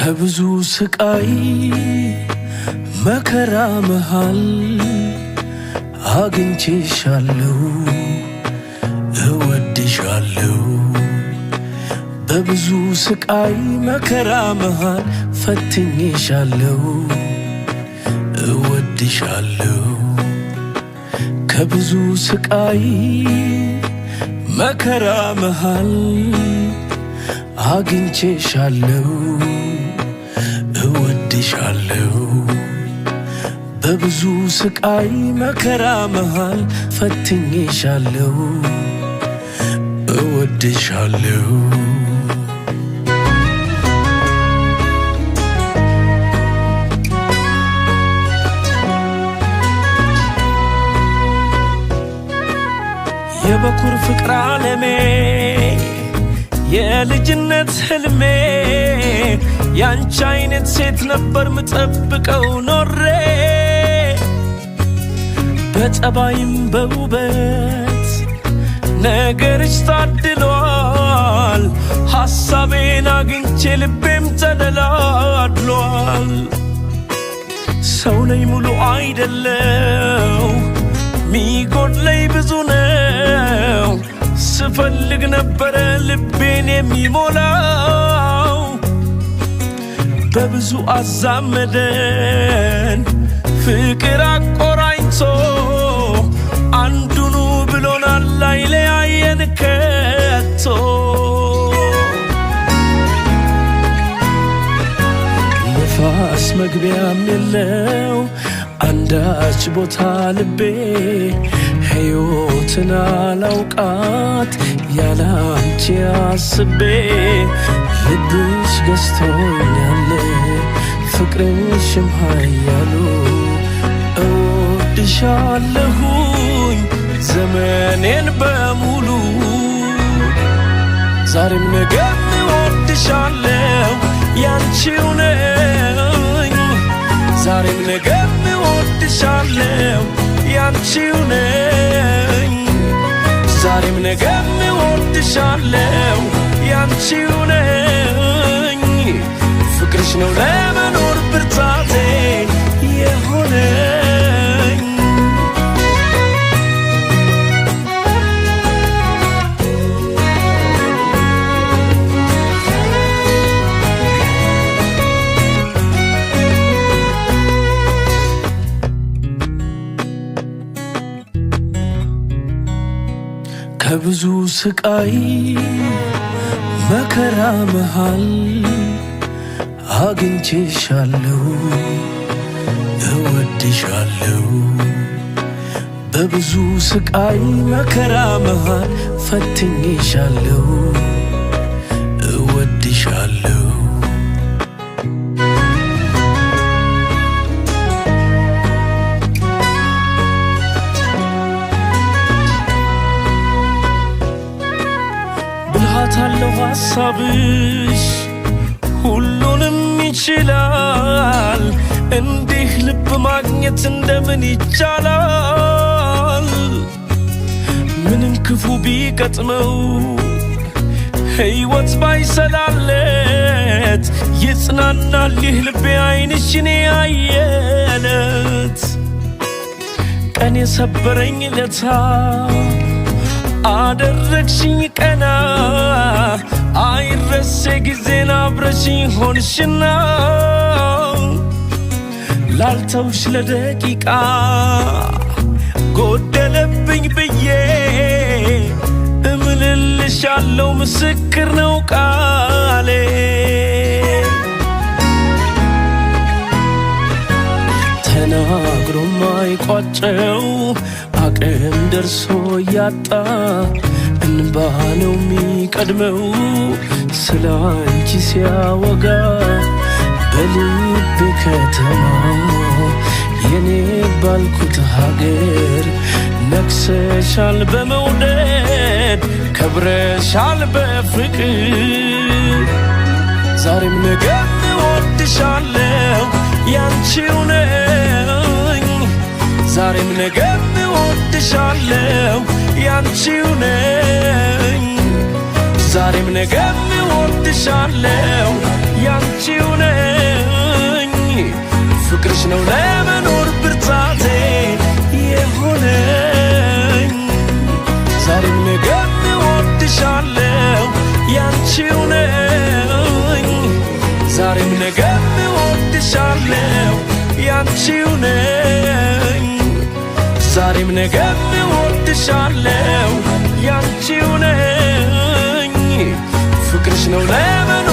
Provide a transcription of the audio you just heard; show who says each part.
Speaker 1: ከብዙ ስቃይ መከራ መሃል አግኝቼሻለሁ፣ እወድሻለሁ። በብዙ ስቃይ መከራ መሃል ፈትኜሻለሁ፣ እወድሻለሁ። ከብዙ ስቃይ መከራ መሃል አግኝቼሻለሁ፣ እወድሻለሁ። በብዙ ስቃይ መከራ መሃል ፈትኜሻለሁ፣ እወድሻለሁ። የበኩር ፍቅር ዓለሜ፣ የልጅነት ህልሜ፣ ያንቺ አይነት ሴት ነበር ምጠብቀው ኖሬ። በጸባይም በውበት ነገርሽ ታድሏል፣ ሐሳቤን አግኝቼ ልቤም ተደላድሏል። ሰው ነኝ፣ ሙሉ አይደለው፣ ሚጎድለኝ ብዙ ነው። ስፈልግ ነበረ ልቤን የሚሞላው። በብዙ አዛመደን ፍቅር አቆራኝቶ፣ አንዱኑ ብሎናል ላይለያየን ከቶ። ነፋስ መግቢያም የለው አንዳች ቦታ ልቤ፣ ሕይወትን አላውቃት ያላንቺ አስቤ። ልብሽ ገዝቶኛል፣ ፍቅርሽም ኃያሉ፣ እወድሻለሁኝ ዘመኔን በሙሉ። ዛሬም ነገም እወድሻለሁ፣ ያንቺው ነኝ። ዛሬም ነገም እወድሻለሁ፣ ያንቺው ነኝ። ዛሬም ነገም እወድሻለሁ፣ ያንቺው ነኝ። ፍቅርሽ ነው ለመኖር ብርታቴ የሆነኝ። ከብዙ ስቃይ መከራ መሃል አግኝቼሻለሁ፣ እወድሻለሁ። በብዙ ስቃይ መከራ መሃል ፈትኜሻለሁ፣ እወድሻለሁ። ብልሃት አለው ሐሳብሽ፣ ሁሉንም ይችላል። እንዲህ ልብ ማግኘት እንደምን ይቻላል? ምንም ክፉ ቢገጥመው፣ ሕይወት ባይሰላለት፣ ይጽናናል ይህ ልቤ ዓይንሽን ያየለት። ቀን የሰበረኝ ለታ አደረግሽኝ ቀና፣ አይረሴ ጊዜን አብረሽኝ ሆንሽና፣ ላልተውሽ ለደቂቃ ጎደለብኝ ብዬ እምልልሻለው፣ ምስክር ነው ቃሌ። ተናግሮ ማይቋጨው አቅም ደርሶ ያጣ፣ እንባ ነው የሚቀድመው ስለ አንቺ ሲያወጋ። በልቤ ከተማ፣ የኔ ባልኩት ሀገር፣ ነግሰሻል በመውደድ፣ ከብረሻል በፍቅር። ዛሬም ነገም እወድሻለሁ፣ ያንቺው ነኝ። ዛሬም ነገም እወድሻለሁ፣ ያንቺው ነኝ። ዛሬም ነገም እወድሻለሁ። ያንቺው ነኝ። ፍቅርሽ ነው ለመኖር ብርታቴ የሆነኝ። ዛሬም ነገም እወድሻለሁ ያንቺው ነኝ። ዛሬም ነገም እወድሻለሁ ያንቺው ነኝ። ዛሬም ነገም እወድሻለሁ ያንቺው ነኝ። ፍቅርሽ ነው ለመኖር